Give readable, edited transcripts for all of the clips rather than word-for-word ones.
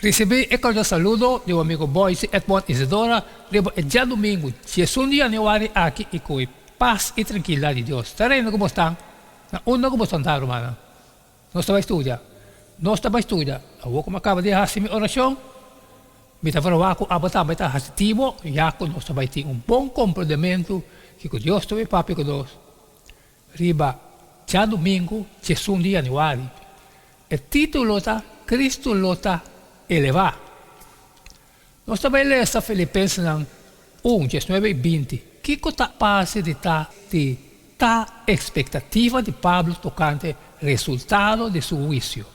Risibí e kordial saludo di bo amigo Boyce Edmond Isidora riba e djadumingu diesun di yanüari aki i ku e pas i trankilidat di Dios ta reina ku bo stan na unda ku bo stan ta rumannan. Nos ta bai studia. Nos ta bai studia. Awor ku mi a kaba di hasi mi orashon, mi ta verwagt ku abo tambe ta hasi tibo ya ku nos ta bai tin un bon komprendementu kiko Dios ta bai papia ku nos riba djadumingu diesun di yanüari. E título ta Cristo lo ta elevá. Nos ta bai lesa Filipensenan un, diesnuebe i binti. Kiko ta parse di ta di ta ekspektativa di Pablo tokante resultado di su huisio?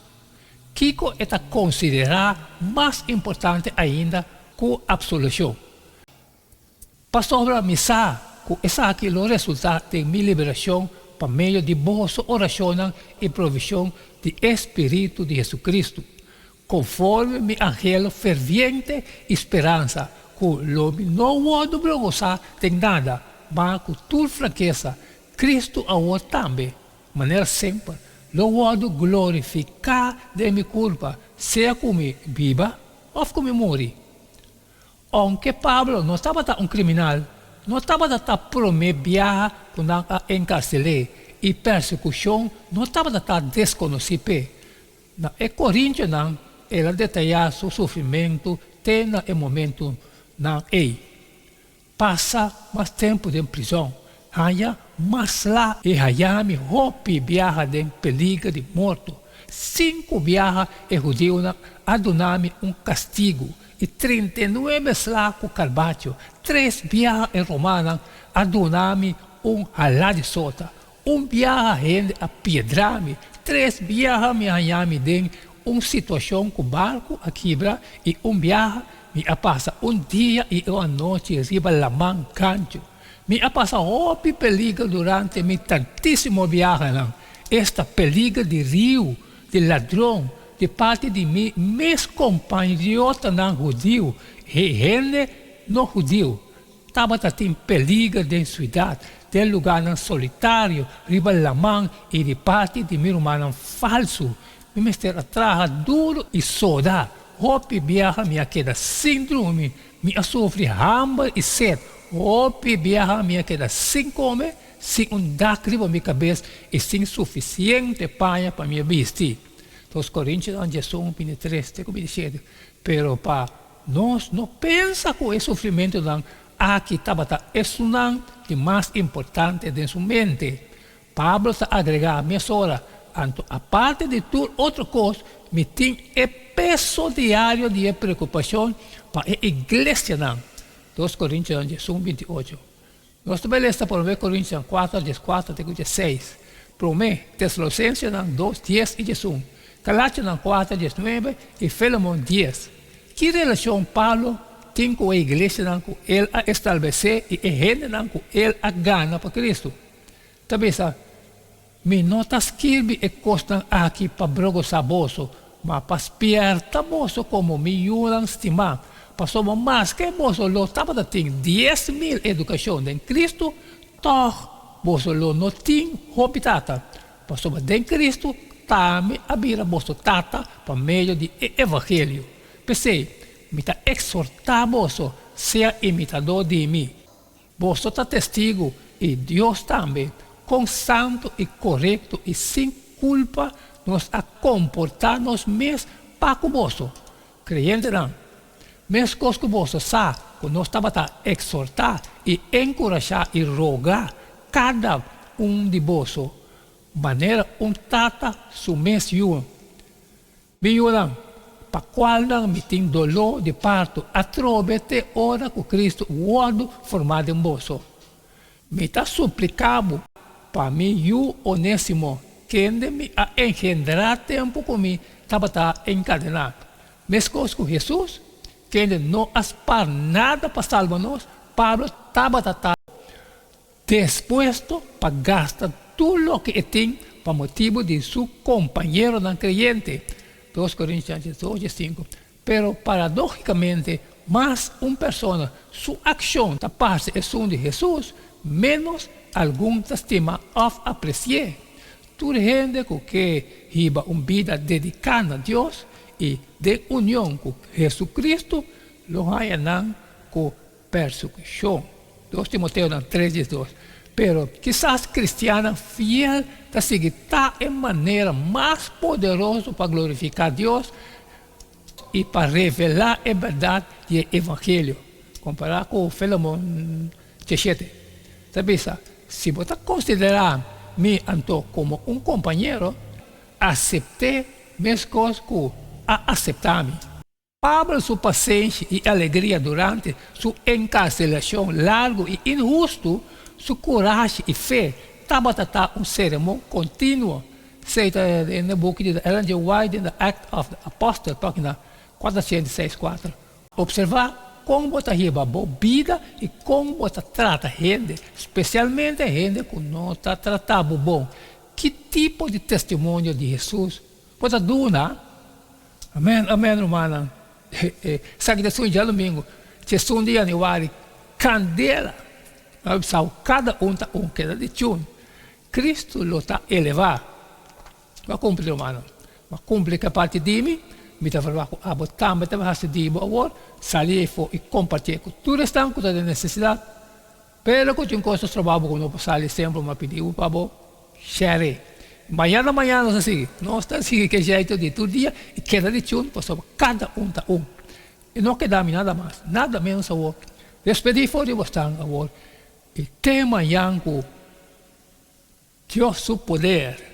Kiko e ta konsiderá mas importante ainda ku apsolushon? Pasobra mi sa ku esaki lo resultá den mi liberashon pa medio di boso orashonnan i provishon di e spiritu di Hesukristu, konforme mi anhelo ferviente i speransa ku lo mi no wòrdu brongosá den nada, ma ku tur frankesa, Kristu awor tambe, manera semper, lo wòrdu glorifiká den mi kurpa, sea ku mi biba òf ku mi muri. Ounke Pablo no tabata un kriminal, no tabata ta promé biaha ku nan a enkarsel'é i persekushon no tabata ta deskonosí p'e. Na e korintionan el a detayá su sufrimentu te na e momentunan ei. Pasa mas tempu den prizòn, haña mas la i haña mi hopi biaha den peliger di morto. Sinku biaha e hudiunan a duna mi un kastigu i 39 sla ku karbacho. Tres biaha e romannan a duna mi un halá di sota. Un biaha hende a piedra mi. Tres biaha mi a haña mi den un situashon ku barku a kibra i un biaha mi a pasa un dia i un anochi riba laman ganchu. Mi a pasa hopi peliger durante mi tantísimo biahanan, esta peliger di riu, di ladron, di parti di mi mes kompañriotanan hudiu i hende no hudiu. Tabata tin peliger den suidat, den lugánan solitario, riba laman i di parti di mi rumannan falsu. Mi mester a traha duru i soda. Hopi biaha mi a keda sin drumi. Mi a sufri hamber i set. Hopi biaha mi a keda sin kome, sin un dak riba mi kabes i sin sufisiente paña pa mi a bisti. Dos Korintionan 11, 23 te ku 27. Pero pa Nos no pensa ku e sufrimentunan aki tabata esunnan di mas importante den su mente. Pablo ta agregá mesora, Anto aparte di tur otro kos, mi tin e peso diario di e preokupashon pa e iglesianan. Dos Korintionan 11, 28. Nos ta bai lesa Promé Korintionan kuater, 14 te ku 16, Promé Tesalonisensenan dos, dies i 11, Galationan kuater, 19 i Filemon dies. Ki relashon Pablo tin ku e iglesianan ku el a establesé i e hendenan ku el a gana pa Kristu? Ta bisa, Mi no ta skirbi e kosnan aki pa brogosá boso, ma pa spièrta boso komo mi yunan stimá, pasobra maske boso lo tabata tin 10,000 edukashon den Kristu, tòg boso lo no tin hopi tata, pasobra den Kristu t'ami a bira boso tata pa medio di e evangelio. P'esei, mi ta eksortá boso, sea imitadó di mi. Boso ta testigu, i Dios tambe, kon santu i korekto i sin kulpa nos a komportá nos mes pa ku boso, kreyentenan. Meskos ku boso sa ku nos tabata eksortá i enkurashá i roga kada un di boso manera un tata su mes yu. Mi yunan, pa kualnan mi tin doló di parto atrobe te ora ku Kristu wòrdu formá den boso. Mi ta supliká bo pa mi yu Onésimo, kende mi a engendrá tempu ku mi tabata enkadená. Meskos ku Hesus, kende no a spar nada pa salba nos, Pablo tabata ta Dispuesto pa gasta tur loke e tin pa motibu di su kompañeronan kreyente, Dos Korintian 2, 5. Pero paradóhikamente, mas un persona su akshon ta parse esun di Hesus, ménos algun ta stima òf apresi'é. Tur hende ku ke hiba un bida dediká na Dios. i den union ku Hesu-Kristu lo haña nan ku persekushon. Dos Timoteonan tres diesdos. Pero kisas kristiannan fiel ta sigui ta e manera mas poderoso pa glorifiká Dios i pa revelá e bèrdat di e evangelio. Kompará ku Filemon dieshete. Ta bisa, Si bo ta konsiderá mi anto komo un kompañero, asept'é meskos ku a aseptá mi. Pablo su pasenshi i alegria durante su enkarselashon largu i inhustu, su kurashi i fe tabata ta un seremon kontinuo. Esei ta den e buki di Ellen G. White den The Act of the Apostle, página 464. Observá kon bo ta hiba bo bida i kon bo ta trata hende, spesialmente hende ku no ta trata bo bon. Ki tipo di testimonio di Hesus bo ta duna? Amen amen rumannan esaki ta sun djadomingo djesun di januari kandela nan a bisao kada un ta un keda di tune Cristo lo ta eleva bo a cumpli rumannan bo a cumpli ke parti di mi mi ta verwagt ku abo tambe ta hasi di bo awor sali efo i compartie ku tur esnan ku ta den necesidad Pero ku tin kos ta stroba bo ku no por sali semper mi a pidi bo pa bo share. Mañana mañana nos ta sigui. Nos ta sigui ke jeito di tur dia i keda di chun pasobra kada un ta un. I no keda mi nada mas, nada menos awor. Despedí for di bosnan awor i te mañan ku Dios su poder.